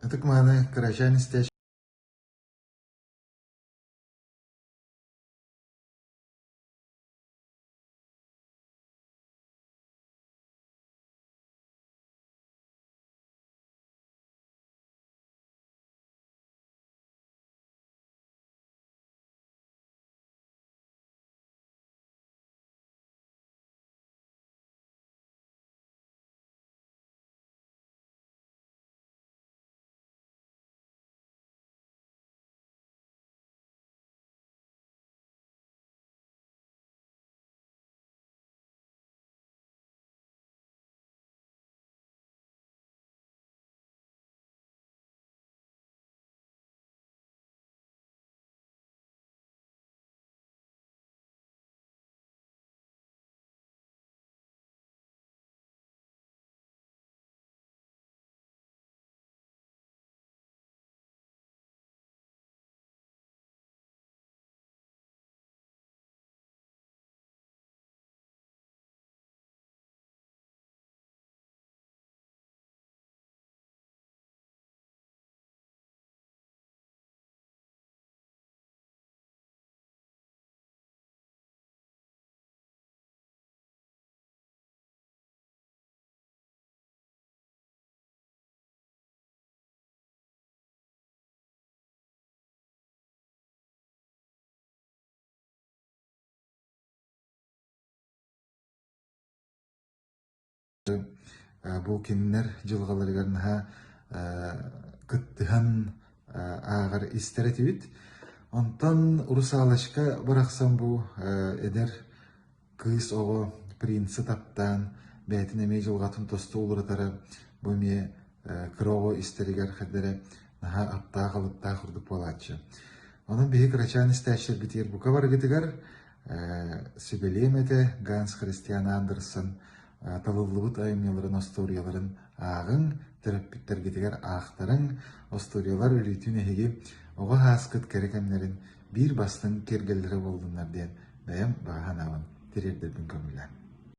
Ытык-мааны кырачаан истээччи Бу кинилэр дьылҕаларыгар наһаа кыттыһан ааҕар истэр этибит. Онтон «Русалочка» барахсан бу эдэр кыыс оҕо принцы таптаан бэйэтин эмиэ дьылҕатын тосту уларытара бу эмиэ кыра оҕо истэригэр хайдах эрэ наһаа аптаах-алыптаах курдук буолааччы. Онон биһиги кырачаан истээччилэрбитигэр бука барыгытыгар сүбэлиэм этэ Ганс Христиан Андерсон талыллыбыт айымньыларын остуоруйаларын ааҕыҥ, төрөппүттэргитигэр аахтарыҥ, остуоруйалар өрүүтүн эһиги оҕо сааскыт кэрэ кэмнэрин биир бастыҥ киэргэллэрэ буоллуннар диэн бэйэм баҕа санаабын тириэрдэрбин көҥүллээн.